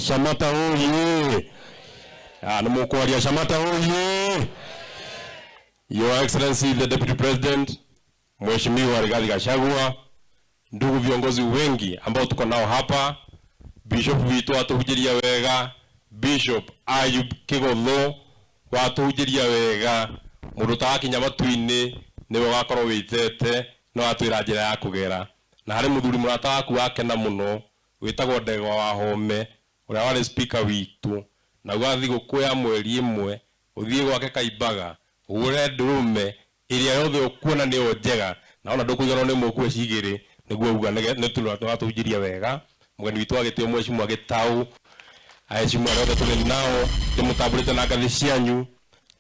Shamata oye! Ah, nĩ Shamata oye! Your Excellency the Deputy President, Mheshimiwa Rigathi Gachagua, ndugu viongozi wengi ambao tuko nao hapa, Bishop witũ atuhunjĩria wega, Bishop Ayub Kigotho watuhunjĩria wega, mũndũ ũtarakinya matu-inĩ nĩwe ũgakorwo wĩtete no atwĩra njĩra ya kũgera. Na harĩ mũthuri mũrata waku wakena mũno wĩtagwo Ndegwa wa Home ũrĩa warĩ speaker witũ, na uga thigũkũ ya mweri ĩmwe ũthiĩ gwake Kaimbaga ũgũre ndũrũme ĩrĩa yothe ũkuona nĩyo njega, na ona ndũkũiganwo nĩ mũkue cigĩrĩ nĩguo uga nĩwatũhunjĩria wega. Mũgeni witũ wa gĩtĩo Mheshimiwa Gĩtaũ, aheshimiwa arĩa othe tũrĩ nao ndĩmũtambũrĩte na ngathĩ cianyu,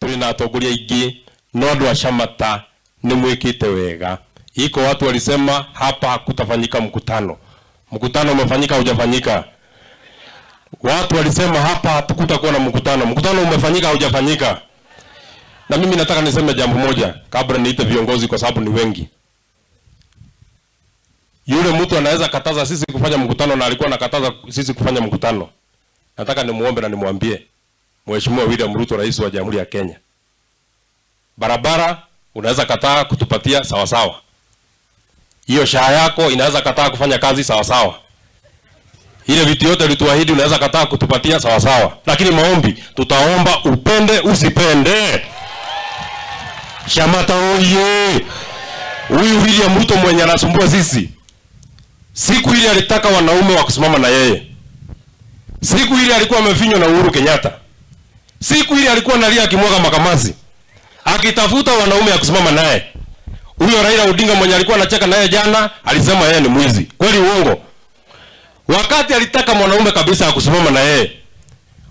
tũrĩ na atongoria aingĩ, no andũ a Shamata nĩ mwĩkĩte wega. Iko watu walisema hapa hakutafanyika mkutano. Mkutano umefanyika hujafanyika? Watu walisema hapa hatukutakuwa na mkutano. Mkutano umefanyika hujafanyika? Na mimi nataka niseme jambo moja kabla niite viongozi, kwa sababu ni wengi. Yule mtu anaweza kataza sisi kufanya mkutano na alikuwa anakataza sisi kufanya mkutano. Nataka nimuombe na nimwambie Mheshimiwa William Ruto, rais wa Jamhuri ya Kenya, barabara unaweza kataa kutupatia sawa sawa, hiyo SHA yako inaweza kataa kufanya kazi sawa sawa, ile vitu yote ulituahidi unaweza kataa kutupatia sawa sawa, lakini maombi tutaomba, upende usipende. Shamata oye! Huyu William Ruto mwenye anasumbua sisi, siku ile alitaka wanaume wa kusimama na yeye, siku ile alikuwa amefinywa na Uhuru Kenyatta, siku ile alikuwa analia akimwaga makamasi, akitafuta wanaume ya kusimama naye. Huyo Raila Odinga mwenye alikuwa anacheka naye jana alisema yeye ni mwizi. Kweli uongo? Wakati alitaka mwanaume kabisa ya kusimama na yeye,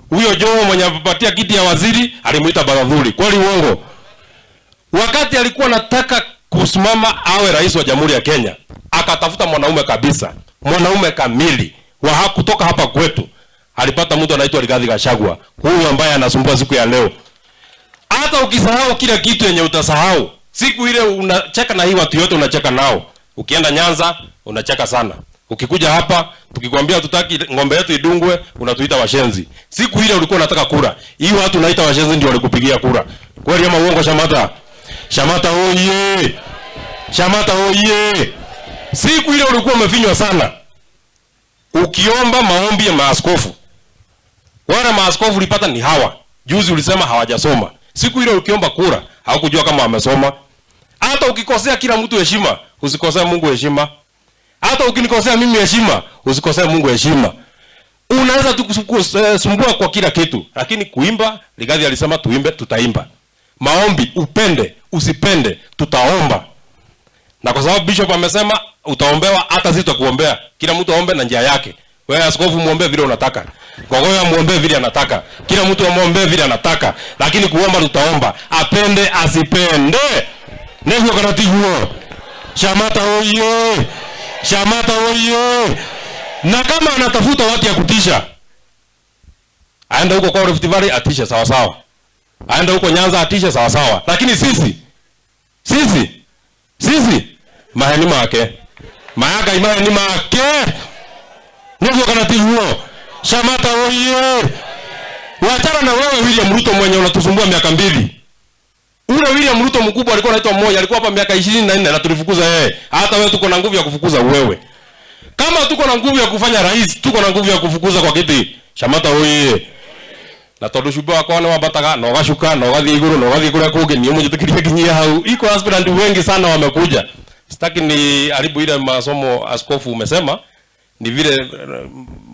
huyo Joho mwenye apatia kiti ya waziri alimuita baradhuli. Kweli uongo? Wakati alikuwa anataka kusimama awe rais wa Jamhuri ya Kenya, akatafuta mwanaume kabisa, mwanaume kamili wa kutoka hapa kwetu. Alipata mtu anaitwa Rigathi Gachagua, huyu ambaye anasumbua siku ya leo. Hata ukisahau kila kitu yenye utasahau, siku ile unacheka na hii watu yote unacheka nao. Ukienda Nyanza unacheka sana. Ukikuja hapa tukikwambia tutaki ng'ombe yetu idungwe, unatuita washenzi. Siku ile ulikuwa unataka kura, hii watu unaita washenzi ndio walikupigia kura. Kweli ama uongo? Shamata, Shamata oye! Shamata oye! Siku ile ulikuwa umefinywa sana, ukiomba maombi ya maaskofu. Wale maaskofu ulipata ni hawa. Juzi ulisema hawajasoma. Siku ile ukiomba kura haukujua kama wamesoma. Hata ukikosea kila mtu heshima, usikosee Mungu heshima. Hata ukinikosea mimi heshima, usikosee Mungu heshima. Unaweza tu kusumbua kwa kila kitu, lakini kuimba, Rigathi alisema tuimbe, tutaimba. Maombi, upende usipende, tutaomba. Na kwa sababu bishop amesema utaombewa, hata sisi tutakuombea. Kila mtu aombe na njia yake. Wewe askofu muombe vile unataka. Gogoya muombe vile anataka. Kila mtu amuombe vile anataka. Lakini kuomba tutaomba. Apende asipende. Niguo kana tiguo. Shamata oye! Shamata oye! Na kama anatafuta watu ya kutisha, aenda huko kwa Rift Valley atishe sawa sawa. Aenda huko Nyanza atishe sawa sawa. Lakini sisi maheni make. Mayaga maheni make. Niguo kana tiguo. Shamata oye! Wachana na wewe William Ruto mwenye unatusumbua miaka 2. Ule William Ruto mkubwa alikuwa anaitwa Moi, alikuwa hapa miaka 24 na tulifukuza yeye. Hata wewe tuko na nguvu ya kufukuza wewe. Kama tuko na nguvu ya kufanya rais, tuko na nguvu ya kufukuza kwa kiti. Shamata oye! Na tondu cumbĩ wakwa nĩ wambataga na ũgacuka na ũgathiĩ igũrũ na ũgathiĩ kũrĩa kũngĩ, niĩ mũnjĩtĩkĩrie nginyie hau. Iko aspirant wengi sana wamekuja. Sitaki ni haribu ile masomo askofu umesema, ni vile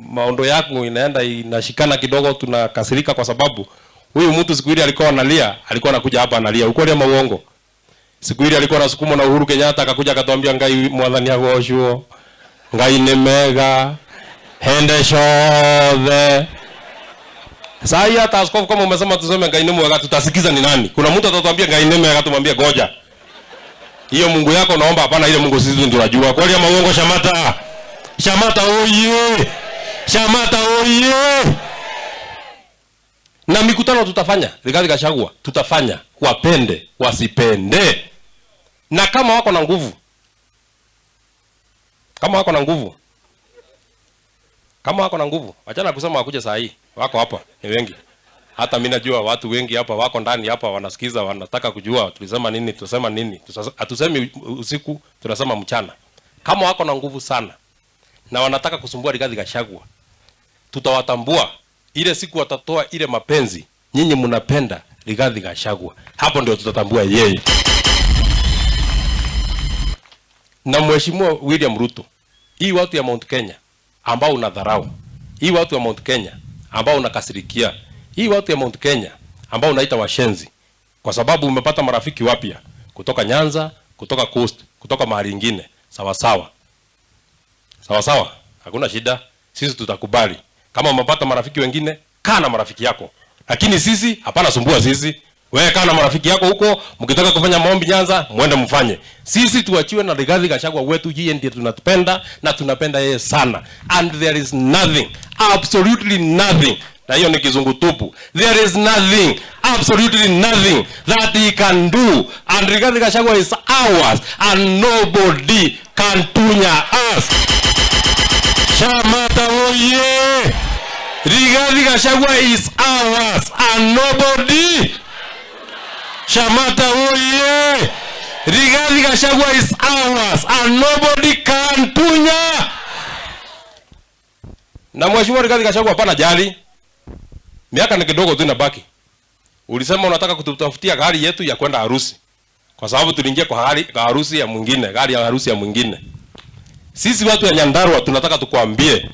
maondo yako inaenda inashikana kidogo, tunakasirika kwa sababu huyu mtu siku ile alikuwa analia, alikuwa anakuja hapa analia. Ukweli ama uongo? Siku ile alikuwa anasukumwa na Uhuru Kenyatta, akakuja akatuambia Ngai mwathani agocwo, Ngai ni mega hende ciothe. Sasa hii hata askofu kama umesema tuseme Ngai ni mwega, tutasikiza ni nani? Kuna mtu atatuambia Ngai ni mega, tumwambie goja. Hiyo Mungu yako naomba hapana, ile Mungu sisi ndio tunajua. Kweli ama uongo? Shamata. Shamata oye! Shamata oye! Na mikutano tutafanya, Rigathi Gachagua tutafanya, wapende wasipende. Na kama wako na nguvu, kama wako na nguvu, Kama wako na nguvu, achana kusema wakuja saa hii. Wako hapa, ni wengi. Hata mimi najua watu wengi hapa wako ndani hapa wanasikiza, wanataka kujua tulisema nini, tusema nini. Hatusemi usiku, tunasema mchana. Kama wako na nguvu sana na wanataka kusumbua Rigathi Gachagua, tutawatambua ile siku watatoa ile mapenzi nyinyi mnapenda Rigathi Gachagua, hapo ndio tutatambua yeye. Na Mheshimiwa William Ruto, hii watu ya Mount Kenya ambao unadharau, hii watu ya Mount Kenya ambao unakasirikia, hii watu ya Mount Kenya ambao unaita washenzi, kwa sababu umepata marafiki wapya kutoka Nyanza, kutoka Coast, kutoka mahali ingine, sawa sawa, sawa sawa, hakuna shida, sisi tutakubali. Kama umepata marafiki wengine, kaa na marafiki yako, lakini sisi hapana, sumbua sisi. Wewe kaa na marafiki yako huko, mkitaka kufanya maombi Nyanza, muende mfanye. Sisi tuachiwe na Rigathi Gachagua wetu, yeye ndiye tunatupenda na tunapenda yeye sana. And there is nothing, absolutely nothing, na hiyo ni kizungu tupu. There is nothing, absolutely nothing that he can do. And Rigathi Gachagua is ours and nobody can tunya us. Shamata oye! Rigathi Gachagua is ours and nobody. Shamata oye! Rigathi Gachagua is ours and nobody can tunya. Na Mheshimiwa Rigathi Gachagua, hapana jali. Miaka ni kidogo tu inabaki. Ulisema unataka kututafutia gari yetu ya kwenda harusi, kwa sababu tuliingia kwa gari kwa harusi ya mwingine, gari ya harusi ya mwingine. Sisi watu ya Nyandarua tunataka tukwambie,